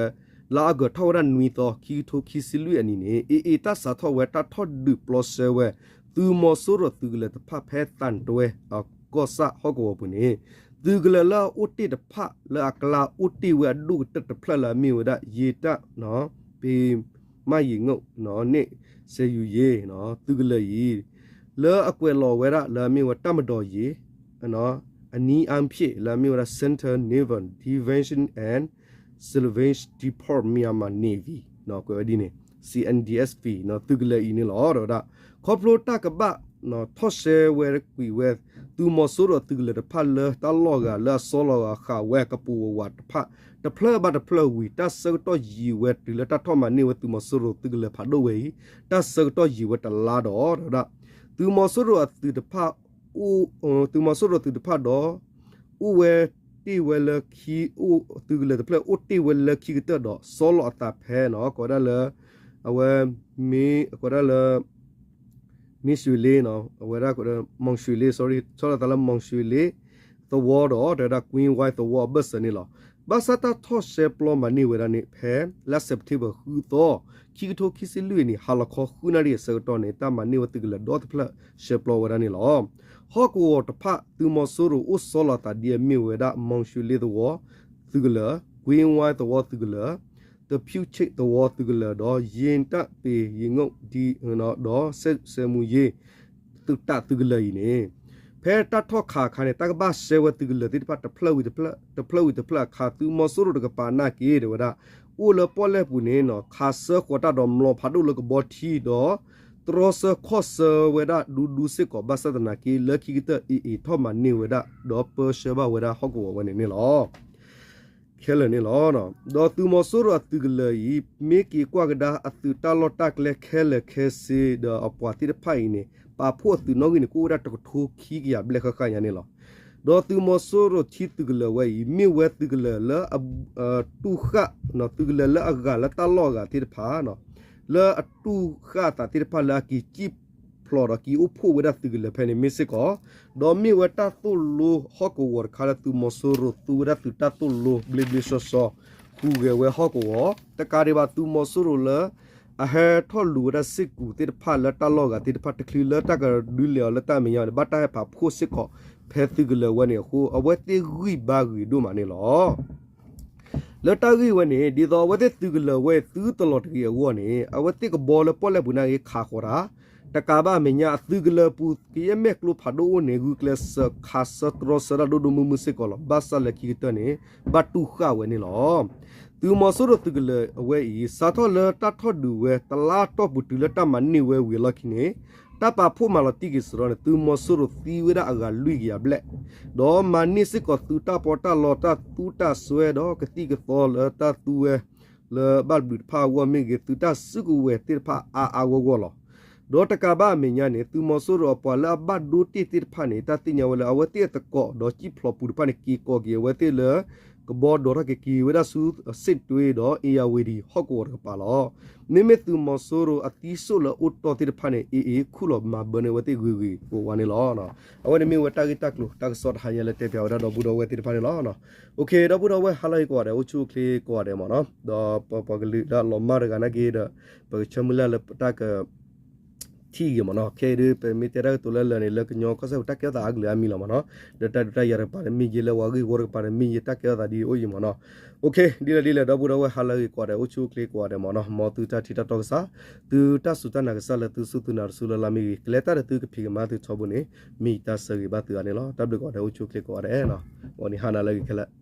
လါအီကူးထီၣ်ဝဲဒၣ်နွံသီ ခံကထိခံဆံလွံၢ်အနံၤန့ၣ် AA တၢ်စးထီၣ်ဝဲတၢ်ထီၣ်ဒုးပျီဆှၢဝဲ သုးမီၤစိရိၤသုးကလၢၤတဖၣ်ဖဲသံတွဲအကီၢ်ဆၣ်ဟီၣ်ကဝီၤပူၤန့ၣ် သုးကလၢၤလၢအအိၣ်တ့ၢ်တဖၣ်လၢအကျါအိၣ်တ့ၢ်ဝဲအဒိၣ်ကတၢၢ်တဖျၢၣ်လၢအမ့ၢ်ဝဲဒၣ် ယ့တၢ် ပ့ၤမၣ်ယံၤငိၣ်န့ၣ် စဲယူၤယ့ သုးကလၢၤအံၤ လၢအကွဲးလီၤဝဲဒၣ်လၢအမ့ၢ်ဝဲတၢ်မၤဒီးယ့ၤ အနံအါဖျၢၣ် လၢအမ့ၢ်ဝဲဒၣ် Central Naval Division and Salvage Depot Myanmar Navy ကွဲးဝဲဒ်န့ၣ် CNDSP သုးကလၢၤအံၤန့ၣ်လီၤ. ဒီးဝဲဒၣ် ခီဖျိတၢ်ကဘၣ်ထီၣ်ရှဲဝဲကွံာ်ဝဲ သုးမီၤစိရိၤသုးကလၢၤတဖၣ်လၢတၢ်လီၢ်ဂၤလၢအဆီလီၤဂာ်ဃာ်ဝဲကပူၤဝးဝးတဖၣ် တဖျၢၣ်ဘၣ်တဖျၢၣ်ဝံၤ တၢ်ဆၢကတီၢ်ယံာ်ဝဲတုၤလၢတၢ်ထီၣ်မၤန့ၢ်ဝဲသုးမီၤစိရိၤသုးကလၢၤဖးဒိၣ်ဝဲအံၤ တၢ်ဆၢကတီၢ်ယံာ်ဝဲတလါဒီး ဒီးဝဲဒၣ် သုးမီၤစိရိၤအသုးတဖၣ် သုးမီၤစိရိၤသုးတဖၣ်ဒီး အိၣ်ဝဲတ့ၢ်ဝဲလၢခံ သုးကလၢၤတဖျၢၣ်အိၣ်တ့ၢ်ဝဲလၢခံကတၢၢ်ဒီး ဆီလီၤအသးဖဲနီၤ ကိးဝဲဒၣ်လၢ အဝဲ မ့ၢ်ကိးဝဲဒၣ်လၢ မ့ၢ်ရွှ့ၤလ့ အဝဲဒၣ် မီၣ်ရွှ့ၤလ့ sorry ဆီလီၤအသးလၢမီၣ်ရွှ့ၤလ့ သဝီဒီး တဲဝဲဒၣ် ကွ့ဝါ သဝီအဘၢၣ်စၢၤန့ၣ်လီၤ. ဘၣ်ဆၣ်တၢ်ထီၣ်ရှဲပျီမၤန့ၢ်ဝဲဒၣ်န့ၣ် ဖဲလါစဲးပထ့ဘၢၣ် ဃုသီ ခံကထိခံဆံလွံၢ်အနံၤ ဟါလီၤခီဃုနၣ်ရံၣ်အဆၢကတီၢ်န့ၣ် တၢ်မၤန့ၢ်ဝဲသုးကလၢၤဒီတဖျၢၣ် ရှဲပျီဝဲဒၣ်န့ၣ်လီၤ. ဟီၣ်ကဝီၤတဖၣ် သုးမီၤစိရိၤအိၣ်ဆီလီၤအသးဒ်အမ့ၢ်ဝဲဒၣ် မီၣ်ရွှ့ၤလ့သဝီ သုးကလၢၤ, ကွ့ဝါသဝီသုးကလၢၤ, တဖျူးဆ့ၣ်သဝီသုးကလၢၤ ဒီးယ့တၢ်ပ့ၤယ့ငိၣ် ဒီး စဲမူၤယ့ သုးတၢ်သုးကလၢၤအံၤန့ၣ် ဖဲတၢ်ထီၣ်ခးအခါန့ၣ် တၢ်ကဘၣ်ရှဲဝဲသုးကလၢၤသ့ၣ်တဖၣ် တဖျၢၣ်ဝံၤတဖျၢၣ် တဖျၢၣ်ဝံၤတဖျၢၣ်အခါ သုးမီၤစိရိၤတကပၤနာ်က့ တဲဝဲဒၣ် အိၣ်လၢပီၣ်လဲၣ်ပူၤန့ၣ် ခးဆၢဃီၤတၢ်ဒီးမျိာ်ဖးဒိၣ်လၢကဘီထံဒီး တြီဆၢခီၣ်ဆၢဝဲဒၣ်ဒူဒူစ့ၢ်ကီး ဘၣ်ဆၣ်သနာ်က့ လၢခံကတၢၢ် AA ထီၣ်မၤန့ၢ်ဝဲဒၣ် ဒီးပၢဆှၢဘၣ်ဝဲဒၣ်ဟီၣ်ကဝီၤဝဲန့ၣ်န့ၣ်လီၤ. ခဲလၢာ်န့ၣ်လီၤ. ဒီးသုးမီၤစိရိၤအသုးကလၢၤအံၤ မ့ၢ်က့ၤကွၢ်ကဒါအသုးတၢ်လီၢ်တၢ်ကျဲခဲလၢာ်ခဲဆ့ဒီးအပှၤသ့ၣ်တဖၣ်အံၤန့ၣ် ပာ်ဖှိၣ်အသုးနီၣ်ဂံၢ်န့ၣ် ကအိၣ်ဝဲဒၣ်တကထိခံကယၤဘျဲၣ်ဃၣ်ဃၣ်ညါန့ၣ်လီၤ. ဒီးသုးမီၤစိရိၤထံသုးကလၢၤဝဲအံၤ မ့ၢ်ဝဲသုးကလၢၤလၢအ တူၢ်ဃၣ် သုးကလၢၤလၢအဂၤလၢတၢ်လီၢ်အဂၤသ့ၣ်တဖၣ် လၢအတူၢ်ဃၣ်အသးသ့ၣ်တဖၣ်လၢအက့ၤစံၣ်ဖျိးဒီးက့ၤအိၣ်ဖှိၣ်ဝဲဒၣ်သုးကလၢၤဖဲန့ၣ်မ့ၢ်စ့ၢ်ကီး, ဒီးမ့ၢ်ဝဲတၢ်သိၣ်လိဟီၣ်ကဝီၤတခါလၢသုးမီၤစိရိၤသူဝဲဒၣ်သုးတၢ်သိၣ်လိဘျ့ဘျ့ဆှီဆှီ ဟူးဂဲၤဝဲဟီၣ်ကဝီၤ, တကးဒံးဘၣ်သုးမီၤစိရိၤလၢ အဟဲထီၣ်လူၤဝဲဒၣ်စ့ၢ်ကီးသ့ၣ်တဖၣ်လၢတၢ်လီၢ်အဂၤသ့ၣ်တဖၣ် တချုးလၢတၢ်ကဒုးလဲၤအီၤလၢတၢ်မဲာ်ညါန့ၣ် ဘၣ်တၢ်ဟဲပာ်ဖှိၣ်စ့ၢ်ကီး ဖဲသုးကလၢၤဝဲန့ၣ်အဃိ အဝဲသ့ၣ်ဂံၢ်ဘါဂ့ၤဒိၣ်မးန့ၣ်လီၤ. လၢတၢ်ဂ့ၢ်ဝဲန့ၣ် ဒ်သိးအဝဲသ့ၣ်သုးကလၢၤဝဲသုတလီၤတဂ့ၤအဂီၢ်န့ၣ် အဝဲသ့ၣ်ကဘီလၢပီၣ်လဲၣ်ပူၤန့ၣ်ဂ့ၤခးဃီၤတၢ်, တကးဘၣ်အမဲာ်ညါအသုးကလၢၤပူၤ ကယဲၢ်မဲာ်ကျိဖးဒိၣ်အိၣ်န့ၣ် ဂုာ်ကျဲးစၢးခးဆၢတြီဆၢတၢ်ဒိၣ်ဒိၣ်မုၢ်မုၢ်စ့ၢ်ကီးလီၤ. ဘၣ်ဆၣ်လၢခံကတၢၢ်န့ၣ် ဘၣ်တူၢ်ဃၣ်ဝဲန့ၣ်လီၤ. သုးမီၤစိရိၤသုးကလၢၤအဝဲအံၤ စးထီၣ်လၢတၢ်ထီၣ်ဒုးဝဲတလါတီၢ်ပူၤတုၤလၢတၢ်မၤန့ၢ်ဝဲဝံၤအလီၢ်ခံန့ၣ် တၢ်ပာ်ဖှိၣ်မၤလီၤတံၢ်က့ၤစရီန့ၣ် သုးမီၤစိရိၤသံဝဲဒၣ်အဂၤလွံၢ်ကယၤဘျဲၣ်, ဒီးမၤန့ၢ်စ့ၢ်ကီးသုးတၢ်ပီးတၢ်လီတၢ်သူတၢ်စွဲဒီးကသံၣ်ကသီလၢတၢ်သူဝဲ လၢဘၣ်ဘျုးတဖၣ်အဂီၢ်မ့ၢ်ဂ့ၤ သုးတၢ်စုကဝဲၤသ့ၣ်တဖၣ်အါအါဂီၢ်ဂီၢ်လီၤ. ဒီးတကးဘၣ်အမဲာ်ညါန့ၣ် သုးမီၤစိရိၤအပှၤလၢအဘၣ်ဒိတ့ၢ်သ့ၣ်တဖၣ်န့ၣ် တၢ်သ့ၣ်ညါဝဲလၢအဝဲသ့ၣ်အသကိးဒီးစံၣ်ဖျိးပူၤတဖၣ်န့ၣ် က့ၤကိးက့ၤအဝဲသ့ၣ်လၢ ကဘီဒီးထီၣ်က့ၤက့ၤဝဲဒၣ်ဆူ စစ်တွေဒီး ဧရာဝတီ ဟီၣ်ကဝီၤတကပၤလီၤ. မ့မ့ၢ်သုးမီၤစိရိၤအသံစိၣ်လၢအိၣ်တီၢ်သ့ၣ်တဖၣ်န့ၣ် AA ခူၣ်လီၤမၤဘၢန့ၢ်အဝဲသ့ၣ်ဂ့ၤဂ့ၤဝါဝါန့ၣ်လီၤ. အဝဲန့ၣ်မ့ၢ်ဝဲတၢ်ဂ့ၢ်တၢ်ကျိၤတၢ်ကစီၣ်တဟါညါလၢတဲပၠးဝဲဒၣ်ဒီပုၢ်ဒီဝဲၢ်သ့ၣ်တဖၣ်န့ၣ်လီၤ. ဒီပုၢ်ဒီဝဲၢ်ဟါလၢအဂ့ၤကိးဂၤဒဲး အိၣ်ဆူၣ်အိၣ်ချ့ကိးဂၤဒဲးမ့ၢ်နီၤ, ဒီးပပှၤကလုာ်လၢအလီၤမၢ်တဂၤနာ်က့ဒီး ပကဆၢမုၢ်လၢ်လၢပတၢ်က ထံၣ်ဂ့ၤမ့ၢ်နီၤ. ခဲအံၤဒုး ပမ့ၢ်တဲတၢ်ကတိၤလၢလၢာ်န့ၣ် လၢကညီကီၢ်စဲၣ်ပူၤတၢ်ကဲထီၣ်သးအါကလုာ်အါမံၤလီၤမ့ၢ်နီၤ. လၢတၢ်ဒုးတၢ်ယၤတကပၤတမ့ၢ်ယဲ လၢပှၤဂ့ၢ်ဝီတကပၤတမ့ၢ်ယဲ တၢ်ကဲထီၣ်သးဒ်အံၤအိၣ်အံၤမ့ၢ်နီၤ. ဒ်လဲၣ်ဒ်လဲၣ် ဒီပုၢ်ဒီဝဲၢ်ဟါလၢအဂ့ၤကိးဂၤဒဲး အိၣ်ဆူၣ်အိၣ်ချ့ကိးဂၤဒဲးမ့ၢ်နီၤ. မ်သုတၢ်ထံၣ်တၢ်တီကစၢ် သုတၢ်စူၢ်တၢ်နာ်ကစၢ်လၢသုစူၢ်သုနာ်တစူၢ်လၢ်လၢ်မ့ၢ်ဂ့ၤ ကလဲၤတၢ်ဒီးသုကဖံးကမၤသုထီဘိန့ၣ် မ့ၢ်ယတၢ်ဆၢဂ့ၤဘၣ်သုဂၤန့ၣ်လီၤ. တၢ်ဘျုးကိးဂၤဒဲး အိၣ်ဆူၣ်အိၣ်ချ့ကိးဂၤဒဲးနီၤ. ဂီၤနံၤဟါနၤလၢအဂ့ၤခဲလၢာ်.